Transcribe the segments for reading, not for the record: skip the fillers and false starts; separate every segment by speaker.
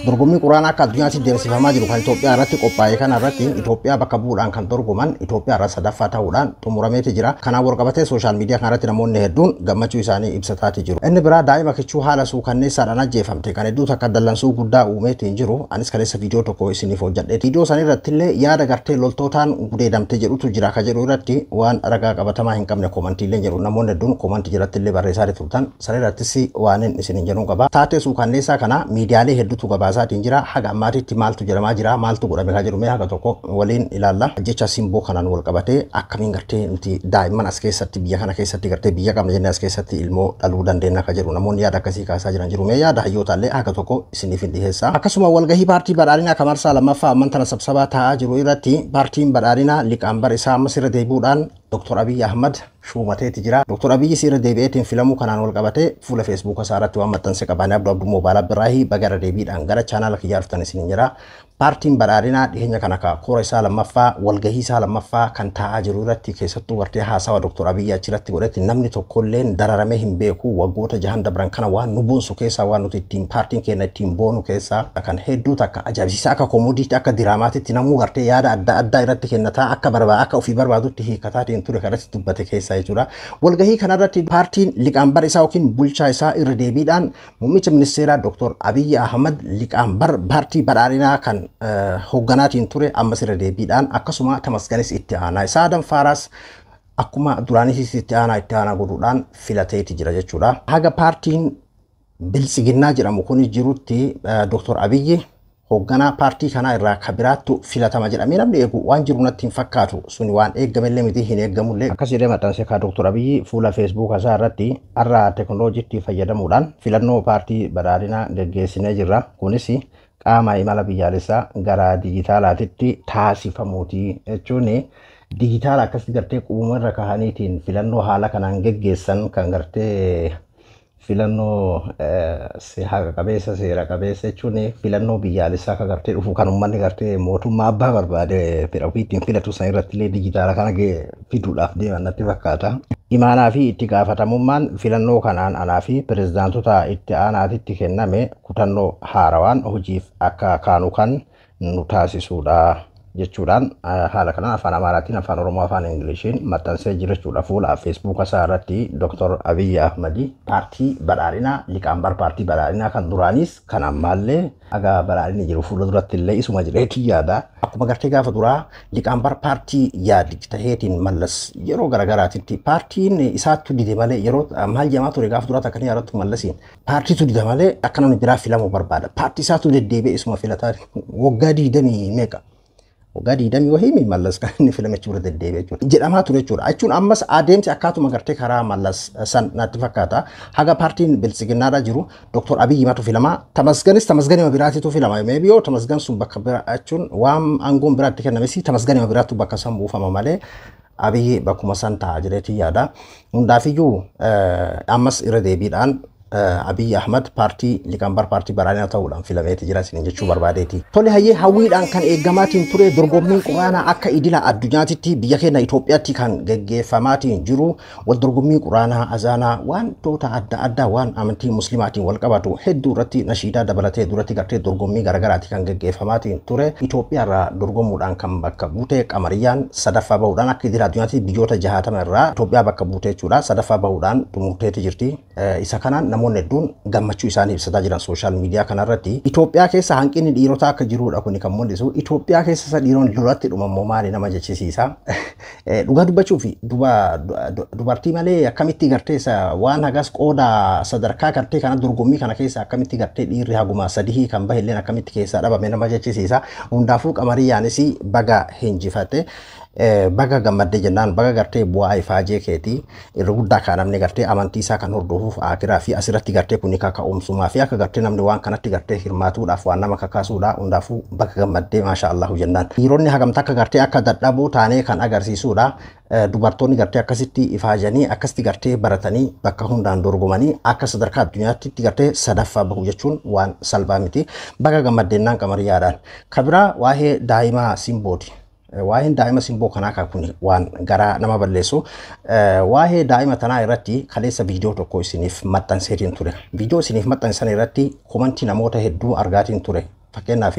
Speaker 1: Dorgommii Quraanaa akka addunyaatti deemsifamaa jiru kan Itoophiyaa irratti qophaa'e kana irratti Itoophiyaa bakka bu'uudhaan kan dorgoman Itoophiyaa irra sadaffaa ta'uudhaan xumurameeti jira. Kanaan wal qabatee social media kana irratti namoonni hedduun gammachuu isaanii ibsataati jiru. Inni biraa daa'ima kichuu haala suukanneessaadhaan ajjeefamte kan hedduu takka dallansuu guddaa uumeetiin jiru. Anis kaleessa viidiyoo tokko isiniif hojjedhe. Viidiyoo san irratti illee yaada gartee loltootaan gudeedamte jedhutu jira ka jedhu irratti waan ragaa qabatamaa hin qabne koomantiilee jedhu namoonni hedduun koomantii jalatti illee barreessaa turtan. San irrattis waan isin hin jedhuun qaba. Taatee suukanneessaa kana miidiyaalee hedduutu gabaasaatiin jira. Haga ammaatitti maaltu jedhamaa jira, maaltu godhame ka jedhu mee haga tokko waliin ilaalla. Jecha simboo kanaan wal qabatee akkamiin gartee nuti daa'imman as keessatti biyya kana keessatti gartee biyya qabna jennee as keessatti ilmoo dhaluu dandeenya ka jedhu namoonni yaada akkasii kaasaa jiran jiru. Mee yaada hayyootallee haga tokko isiniif hin dhiheessa. Akkasuma walgahii paartii badhaadhinaa kan marsaa lammaffaa amman tana sabsabaa taa'aa jiru irratti paartiin badhaadhinaa liqaanbar isaa ammas irra deebi'uudhaan Dr. Abiy Ahmad shuumateeti jira. Dr. Abiy irra deebi'eetiin filamuu kanaan wal qabatee fuula Feesbuuka isaa irratti waan maxxanse qabaanii Abduu Abduu Moobaala Birraahii baga irra deebiidhaan gara chaanaala kiyyaa dhuftan isiniin jira. Paartiin badhaadhinaa dhiyeenya kana ka kora isaa lammaffaa walgahii isaa lammaffaa kan taa'aa jiru irratti keessattuu gartee haasawa Dr. Abiy achirratti godhetti namni tokkolleen dararamee hin beeku waggoota jahan dabran kana waan nu boonsu keessaa waan nuti ittiin paartiin keenya ittiin boonu keessaa kan hedduu takka ajaa'ibsiisaa akka koomodiitti akka diraamaatitti namuu gartee yaada adda addaa irratti kennataa akka barbaadu akka ofii barbaadutti hiikataatiin ture kanatti dubbate keessaa jechuudha. Walgahii kanarratti paartiin liqaanbar isaa yookiin bulchaa isaa irra deebiidhaan muummicha ministeeraa Dr. Abiy Ahmad liqaanbar paartii badhaadhinaa kan hoogganaatiin ture ammas irra deebiidhaan akkasuma Tamasganis itti aanaa isaa Adam Faaraas akkuma duraanis itti aanaa godhuudhaan filateeti jira jechuudha. Haga paartiin biltsiginnaa jedhamu kun jirutti Dr. Abiyyi hoogganaa paartii kanaa irraa ka biraattu filatama jedhamee namni eegu waan jiru natti hin fakkaatu, suni waan eeggamellee miti, hin eeggamullee. Akkas jedhee maxxanse kaa Dr. Abiyyi fuula Feesbuuk isaa irratti: har'a teekinooloojiitti fayyadamuudhaan filannoo paartii badhaadhinaa geggeessinee jirra. Kunis qaama imala biyyaalessaa gara dijitaalaatitti taasifamuuti jechuun dijitaala akkasitti gartee qubuma irra kahaniitiin filannoo haala kanaan geggeessan kan gartee filannoo haqa qabeessa seera qabeessa jechuun filannoo biyyaalessaa kan gartee dhufu kan uummanni gartee mootummaa abbaa barbaade fedha ofii ittiin filatu san irratti illee dijitaala kana fiduudhaaf deeman natti fakkaata. Imaanaa fi itti gaafatamummaan filannoo kanaan anaa fi pirezidaantota itti aanaatitti kenname kutannoo haarawaan hojiif akka kaanu kan nu taasisudha jechuudhaan haala kanaan afaan Amaaraatiin, afaan Oromoo, afaan Ingiliishiin maxxansee jira jechuudha fuula Feesbuuka isaa irratti Dr. Abiy Ahmadi paartii badhaadhinaa liqaanbar paartii badhaadhinaa kan duraanis kan ammaallee haga badhaadhinni jiru fuula duratti illee isuma jireetii yaada. Akkuma gartee gaafa duraa liqaanbar paartii yaadi taheetiin Mallas yeroo garagaraatitti paartiin isaattu dide malee yeroo maal jedhamaa ture gaafa duraa takka ni yaadattu Mallasiin paartiitu dide malee akka namni biraa filamuu barbaada. Paartii isaatu deddeebi'ee isuma filataa waggaa 20 meeqa. Waggaa 20 wahii Mallas kan inni filame jechuudha deddeebi'e jechuudha. Jedhamaa ture jechuudha. Jechuun ammas adeemsi akkaatuma gartee karaa Mallas san natti fakkaata. Haga paartiin biltsiginnaadha jiru Dr. Abiyyi matu filama. Tamasganis Tamasganima biraatitu filama. Maybe yoo Tamasgan sun bakka bira jechuun waan aangoon biraatti kennames Tamasganima biraattu bakka san buufama malee Abiyyi bakkuma san ta'a jireetii yaada. Hundaafiyyuu ammas irra deebiidhaan Abiy Ahmad paartii liqaanbar paartii badhaadhinaa ta'uudhaan filameeti jira isiniin jechuu barbaadeeti. Tole, hayyee, hawwiidhaan kan eeggamaatiin ture dorgommiin quraanaa akka idila addunyaatitti biyya keenya Itoophiyaatti kan geggeeffamaatiin jiru wal dorgommii quraanaa, azaanaa, wantoota adda addaa waan amantii muslimaatiin wal qabatu hedduu irratti nashiidaa dabalatee duratti gartee dorgommii garagaraati kan geggeeffamaatiin ture. Itoophiyaa irraa dorgomuudhaan kan bakka buute Qamariyyaan sadaffaa bahuudhaan akka idila addunyaatti biyyoota 60 irraa Itoophiyaa bakka buute jechuudha. Sadaffaa bahuudhaan xumurteeti jirti. Isa kanaan namoonni hedduun gammachuu isaanii ibsataa jiran social media kanarratti. Itoophiyaa keessa hanqinni dhiirotaa akka jirudha kuni kan mul'isu. Itoophiyaa keessa isa dhiironni lolatti dhumammoo maali nama jechisiisa. Dhugaa dubbachuu fi dubartii malee akkamitti gartee waan hagas qooda sadarkaa gartee kana dorgommii kana keessa akkamitti gartee dhiirri haguma sadii kan bahe illee akkamitti keessaa dhabame nama jechisiisa. Hundaafuu Qamariyyaanis baga hinjifate. Baga gammaddee jennaan, baga gartee bu'aa ifaajee keetii irra guddaa kan namni gartee amantii isaa kan hordofuuf akiraa fi asirratti gartee kuni kaka'umsumaa fi akka gartee namni waan kanatti gartee hirmaatuudhaaf waan nama kakaasuudha. Hundaafuu baga gammaddee, maasha Allahu jennaan. Dhiironni hagamta akka gartee akka dadhaboo taanee kan agarsiisuudha. Dubartoonni gartee akkasitti ifaajanii akkasitti gartee baratanii bakka hundaan dorgomanii akka sadarkaa addunyaatti gartee sadaffaa bahu jechuun waan salphaa miti. Baga gammaddeennaan Qamariyyaadhaan. Kabiraa waa'ee daa'imaa Simbooti. Waa'een daa'ima simboo kanaa kun waan garaa nama balleessu. Waa'ee daa'ima tanaa irratti kaleessa viidiyoo tokko isiniif maxxanseetiin ture. Viidiyoo isiniif maxxansan irratti komantii namoota hedduu argaatiin ture. Fakkeenyaaf,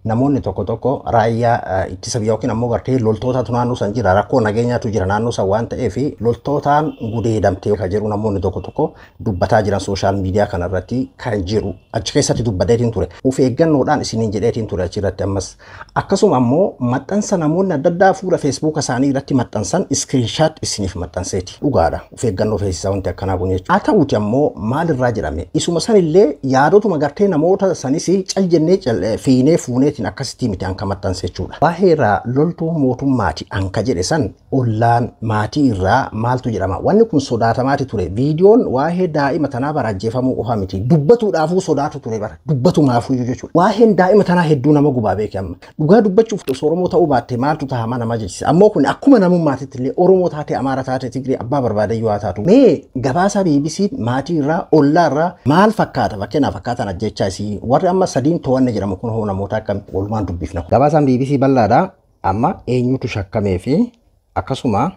Speaker 1: namoonni tokko tokko raayyaa ittisa biyyaa yookiin ammoo gartee loltootatu naannoo san jira, rakkoo nageenyaatu jira naannoo san waan ta'eef loltootaan gudeedamtee kan jedhu namoonni tokko tokko dubbataa jiran social media kanarratti kan jiru achi keessatti dubbateetiin ture. Of eeggannoodhaan isiniin jedheetiin ture achirratti ammas. Akkasuma ammoo maxxansa namoonni adda addaa fuula Feesbuuka isaanii irratti maxxansan screenshot isiniif maxxanseeti. Dhugaadha. Of eeggannoo feesisaa wanti akkanaa kun jechuudha. Haa ta'uuti ammoo maalirraa jedhame, isuma sanillee yaadotuma gartee namoota sanis cal jennee fiinee fuuneetiin akkasitti miti anka maxxanse jechuudha. Baheerraa loltuu mootummaati anka jedhe san ollaan maatii irraa maaltu jedhama? Wanni kun sodaatamaati ture. Viidiyoon waa'ee daa'ima tanaa bara ajjeefamuu qofa miti. Dubbatuudhaafuu sodaatu ture bara. Dubbatumaafuu jechuudha. Waa'een daa'ima tanaa hedduu nama gubaa beeke amma. Dhugaa dubbachuuf osoo Oromoo ta'uu baatte maaltu ta'a nama jechisa. Ammoo kun akkuma namummaatitti illee Oromoo taate, Amaara taate, Tigree, abbaa barbaade yoo haa taatu. Mee gabaasa BBC maatii irraa, ollaa irraa maal fakkaata? Fakkeenyaaf, akkaataan ajjechaa isii warri amma sadiin to'anne jedhamu kun hoo namoota akkam walumaan dubbifna. Gabaasaan BBC bal'aadha. Amma eenyutu shakkamee fi akkasuma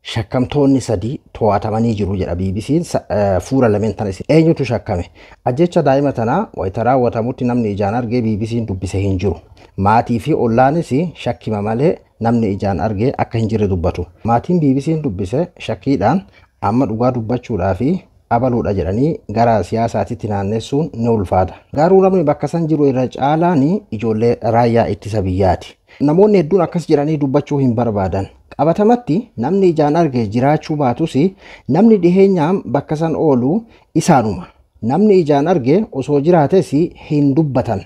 Speaker 1: shakkamtoonni sadii to'atamanii jiru jedha BBC'n fuula lameen tana isin. Eenyutu shakkame? Ajjecha daa'ima tanaa wayita raawwatamutti namni ijaan argee BBC'n dubbise hin jiru. Maatii fi ollaanis shakkima malee namni ijaan argee akka hin jirre dubbatu. Maatiin BBC'n dubbise shakkiidhaan amma dhugaa dubbachuudhaa fi abaluudha jedhanii gara siyaasaatitti naannessuun ni ulfaata. Garuu namni bakka san jiru irra caalaan ijoollee raayyaa ittisa biyyaati. Namoonni hedduun akkas jedhanii dubbachuu hin barbaadan. Qabatamatti namni ijaan arge jiraachuu baatus namni dhiheenyaan bakka san oolu isaanuma. Namni ijaan arge osoo jiraates hin dubbatan.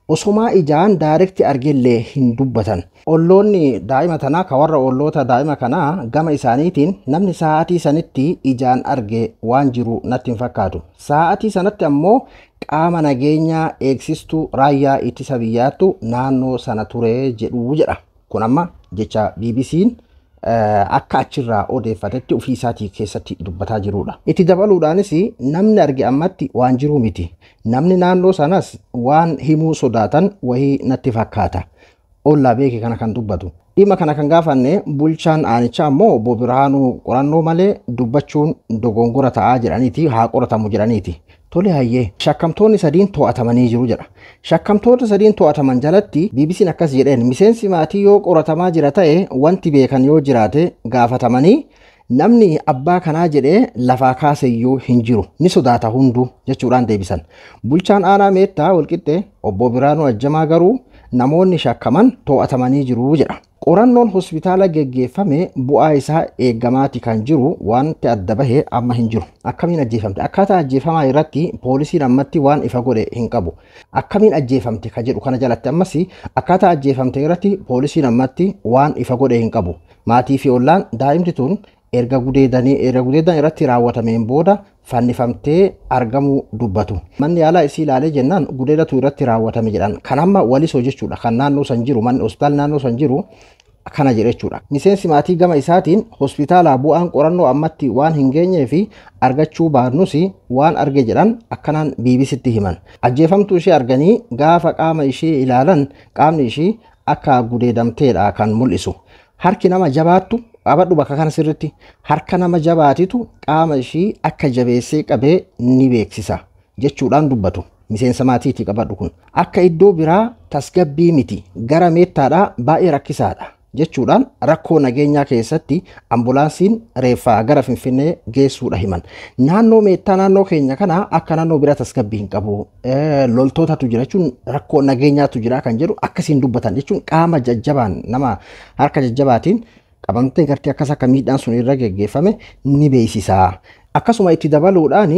Speaker 1: Osomaa ijaan direct argellee hin dubbatan. Olloonni daa'ima tanaa ka warra olloota daa'ima kanaa gama isaaniitiin namni sa'aatii sanitti ijaan arge waan jiru natti hin fakkaatu. Sa'aatii sanatti ammoo qaama nageenyaa eegsistuu raayyaa ittisa biyyaattu naannoo sana ture jedhu jedha. Kun amma jecha BBC'n akka achirraa odeeffatetti ofii isaatii keessatti dubbataa jirudha. Itti dabaluudhaanis namni arge ammatti waan jiru miti. Namni naannoo sanas waan himuu sodaatan wahii natti fakkaata. Ollaa beeke kana kan dubbatu. Dhimma kana kan gaafanne bulchaan aanichaa ammoo obbo Birhaanuu qorannoo malee dubbachuun dogongora ta'aa jedhaniiti, haa qoratamu jedhaniiti. Tole, hayyee, shakkamtoonni sadiin to'atamanii jiru jedha. Shakkamtoota sadiin to'ataman jalatti BBC'n akkas jedheen: miseensi maatii yoo qoratamaa jira ta'e, wanti beekan yoo jiraate gaafatamanii, namni abbaa kanaa jedhee lafaa kaaseyyuu hin jiru, ni sodaata hunduu jechuudhaan deebisan. Bulchaan aanaa Meettaa Walqixxee obbo Biraanuu Ajjamaa garuu namoonni shakkaman to'atamanii jiru jedha. Qorannoon hospitaala geggeeffame bu'aa isaa eeggamaati kan jiru, wanti adda bahe amma hin jiru. Akkamiin ajjeefamte? Akkaataa ajjeefamaa irratti poolisiin ammatti waan ifa godhe hin qabu. Akkamiin ajjeefamte ka jedhu kana jalatti ammas akkaataa ajjeefamte irratti poolisiin ammatti waan ifa godhe hin qabu. Maatii fi ollaan daa'imti tun erga gudeedan irratti raawwatameen booda fannifamtee argamuu dubbatu. Manni yaalaa isii ilaalee jennaan gudeedatu irratti raawwatame jedhan. Kan amma Walisoo jechuudha. Kan naannoo san jiru, manni hospitaala naannoo san jiru akkana jedhe jechuudha. Miseensi maatii gama isaatiin hospitaalaa bu'aan qorannoo ammatti waan hin geenyee fi argachuu baannus waan arge jedhan akkanaan BBCtti himan. Ajjeefamtuu ishee arganii gaafa qaama ishee ilaalan qaamni ishee akka gudeedamteedha kan mul'isu. Harki nama jabaattu qabadhu bakka kana sirritti, harka nama jabaatitu qaama ishii akka jabeessee qabee ni beeksisa jechuudhaan dubbatu. Miseensa maatiitii qabadhu kun. Akka iddoo biraa tasgabbii miti, gara Meettaadhaa baay'ee rakkisaadha jechuudhaan rakkoo nageenyaa keessatti ambulaansiin reeffaa gara Finfinnee geessuudha himan. Naannoo Meettaa, naannoo keenya kana akka naannoo biraa tasgabbii hin qabu. Loltootatu jira jechuun rakkoo nageenyaatu jira kan jedhu akkasiin dubbatan jechuun qaama jajjabaan, nama harka jajjabaatiin qabamtee gartee akkas akka miidhaan sun irra geggeeffame ni beeksisa. Akkasuma itti dabaluudhaan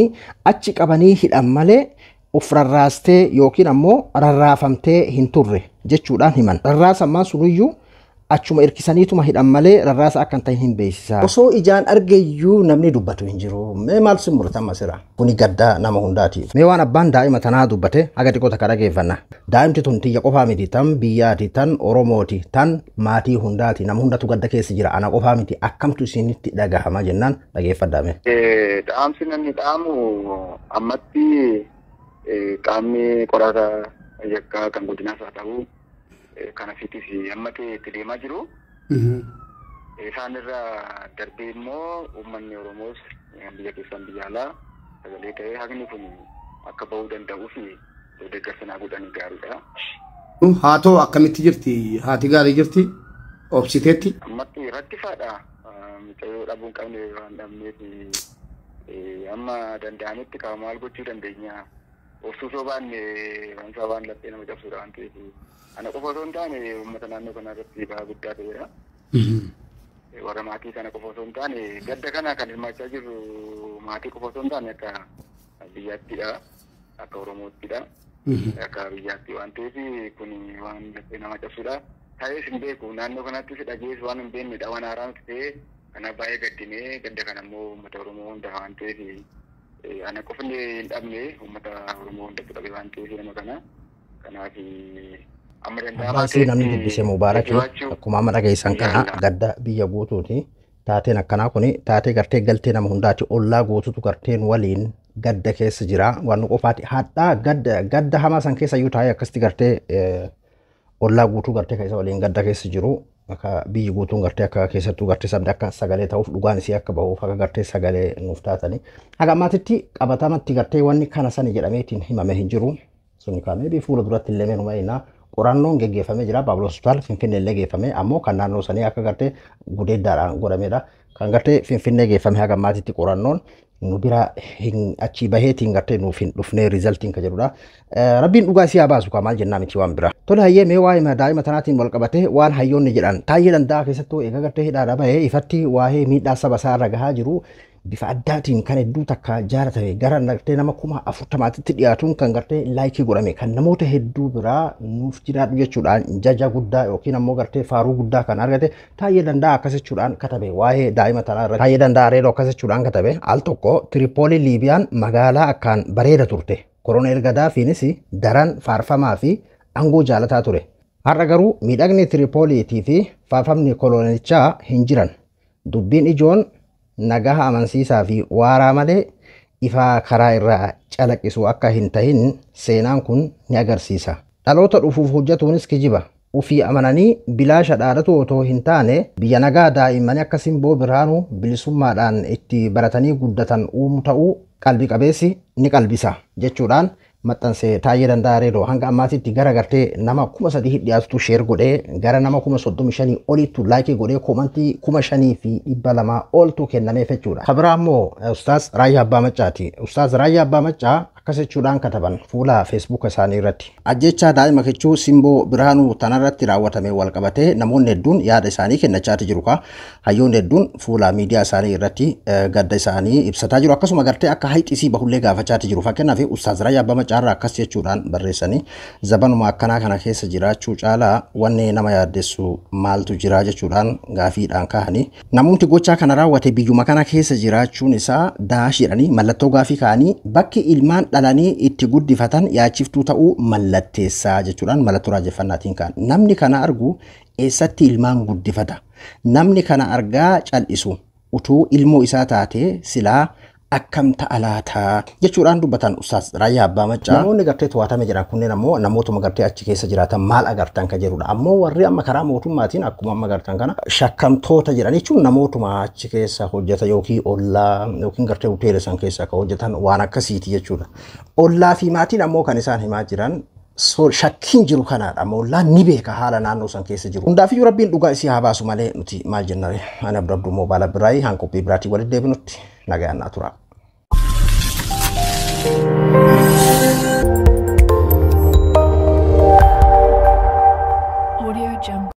Speaker 1: achi qabanii hidhan malee of rarraastee yookiin ammoo rarraafamtee hin turre jechuudhaan himan. Rarraasammaan sunuyyuu achuma hirkisaniituma hidhan malee rarraasa akka hin ta'in hin beeksisa. Osoo ijaan argeyyuu namni dubbatu hin jiru. Mee maal sin mul'ata amma sira? Kuni gaddaa nama hundaati. Mee waan abbaan daa'ima tanaa dubbate haga xiqqoo takka dhageeffanna. Daa'imti tun tiyya qofaa miti, tan biyyaati, tan Oromooti, tan maatii hundaati. Nama hundatu gadda keessa jira. Ana qofaa miti. Akkamtu isinitti dhagahama jennaan dhageeffadhaa mee.
Speaker 2: Dhaamsi namni dhaamu ammatti qaamni qorata yakkaa kan godinaas haa ta'u kan asiitis amma itti deemaa jiru. Isaan irraa darbee immoo uummanni Oromoos biyya keessan biyya alaa sagalee ta'ee haqni kun akka bahuu danda'uu fi deeggarsa naa godhanii gaariidha.
Speaker 3: Haatoo akkamitti jirti? Haati gaarii jirti? Obsiteetti?
Speaker 2: Ammatti rakkisaadha. Mucayyoo dhabuu hin qabne waan dhabneef amma danda'ametti qaba maal gochuu dandeenya. Obsuu soo baanne waan isaa waan laphee nama cabsuudha waan ta'eef ana qofa osoo hin taane uummata naannoo kanaa irratti ba'aa guddaa ta'eera. Warra maatii kana qofa osoo hin taane gadda kana kan hirmaachaa jirru maatii qofa osoo hin taane akka biyyaattidha. Akka Oromoottidha. Akka biyyaatti waan ta'eef kun waan laphee nama cabsuudha. Ta'ees hin beeku naannoo kanattis dhagees waan hin beeknedha waan haaraa nuti ta'ee kanaaf baay'ee gaddinee gadda kana immoo uummata Oromoo hunda waan ta'eef ana qofni hin dhabne uummata Oromoo hundatu dhabe waan ta'eef nama kana kanaaf amma danda'amaa
Speaker 1: Abbaasii namni dubbise Mubaarak akkuma amma dhageessan kana gadda biyya guutuuti. Taateen akkanaa kuni taatee gartee galtee nama hundaati ollaa guututu garteen waliin gadda keessa jira. Waan nu qofaati hadhaa gadda hamaa san keessa iyyuu taa'ee akkasitti gartee ollaa guutuu gartee keessa waliin gadda keessa jiru. Akka biyyi guutuun gartee akka keessattuu gartee sabni akka sagalee ta'uuf dhugaan isii akka bahuuf akka gartee sagalee nuuf taatanii. Haga ammaatitti qabatamatti gartee wanni kana sani jedhameetiin himame hin jiru. Suni kaamee bi fuula duratti illee meenuma innaa qorannoon geggeeffamee jira. Baabul Hospitaal Finfinnee illee geeffame ammoo kan naannoo sanii akka gartee gudeeddaadhaan godhamedha. Kan gartee Finfinnee geeffame haga ammaatitti qorannoon nu bira hin achii baheetiin gartee nuuf hin dhufnee riizaltiin kan jedhudha. Rabbiin dhugaa isii haa baasu kaa maal jennaa miti waan bira. Tole hayyee mee waa'ee daa'ima tanaatiin wal qabatee waan hayyoonni jedhan Taayyee Danda'aa keessattuu egaa gartee hidhaadha bahee ifatti waa'ee miidhaa saba isaa irra gahaa jiru bifa addaatiin kan hedduu takka jaalatame gara gartee nama 40,000tti dhiyaatuun kan gartee laayikii godhame kan namoota hedduu biraa nuuf jiraadhu jechuudhaan jaja guddaa yookiin ammoo gartee faaruu guddaa kan argate Taayyee Danda'aa akkas jechuudhaan katabe waa'ee daa'ima tanaa irratti. Taayyee Danda'aa Reedoo akkas jechuudhaan katabe al tokko Tiripoolii Liibiyaan magaalaa akkaan bareeda turte. Koroneel Gadaafiinis daran faarfamaa fi aangoo jaalataa ture. Har'a garuu miidhagni Tiripooliitii fi faarfamni kolonelichaa hin jiran. Dubbiin ijoon nagaha amansiisaa fi waaraa malee ifaa karaa irraa calaqqisu akka hin tahin seenaan kun ni agarsiisa. Dhaloota dhufuuf hojjetuunis kijiba. Ufii amananii bilaasha dhaadatu otoo hin taane biyya nagaa daa'immanii akka Simboo Birhaanuu bilisummaadhaan itti baratanii guddatan uumu ta'uu qalbii qabeessi ni qalbisa jechuudhaan maxxansee Taayyee Danda'aa Reedoo hanga ammaatitti gara gartee nama 3,000 dhiyaatutu sheer godhee gara nama 35,000 oliittu laayikii godhee koomantii 5,200 oltu kennameef jechuudha. Kan biraa immoo Ustaaz Raayyaa Abbaa Maccaati. Ustaaz Raayyaa Abbaa Maccaa akkas jechuudhaan kataban fuula Feesbuuka isaanii irratti. Ajjechaa daa'ima kichuu Simboo Birhaanuu tanarratti raawwatame wal qabatee namoonni hedduun yaada isaanii kennachaati jiru kaa. Hayyoonni hedduun fuula miidiyaa isaanii irratti gadda isaanii ibsataa jiru. Akkasuma gartee akka hayxisii bahullee gaafachaati jiru. Fakkeenyaaf Ustaaz Raayyaa Abbaa Maccaa irraa akkas jechuudhaan barreessanii zabanuma akkanaa kana keessa jiraachuu caalaa wanni nama yaaddessu maaltu jira jechuudhaan gaafiidhaan kaahanii. Namoonni gochaa kana raawwate biyyuma kana keessa jiraachuun isaa daash jedhanii mallattoo gaafii kaa'anii bakki ilmaan dhalanii itti guddifatan yaachiftuu ta'uu mallatteessaa jechuudhaan mallattoo raajeffannaatiin ka'an. Namni kana argu eessatti ilmaan guddifata? Namni kana argaa cal'isu utuu ilmoo isaa taatee silaa akkam ta'a laataa jechuudhaan dubbatan Ustaaz Raayyaa Abbaa Maccaa. Namoonni gartee to'atame jiran kunneen ammoo namootuma gartee achi keessa jiraatan maal agartan kan jedhudha. Ammoo warri amma karaa mootummaatiin akkuma amma agartan kana shakkamtoota jedhan jechuun namootuma achi keessa hojjetan yookiin ollaa yookiin gartee hoteela san keessa akka hojjetan waan akkasiiti jechuudha. Ollaa fi maatiin ammoo kan isaan himaa jiran shakkiin jiru kanaadha. Amma ollaan ni beeka haala naannoo san keessa jiru. Hundaafiyyuu Rabbiin dhugaa isii haa baasu malee nuti maal jennare. Ani Abduu Abduu Moobaala Biraayi haan qophii biraatii walitti deebinutti nagaan naa tura.
Speaker 4: Audio Jungle.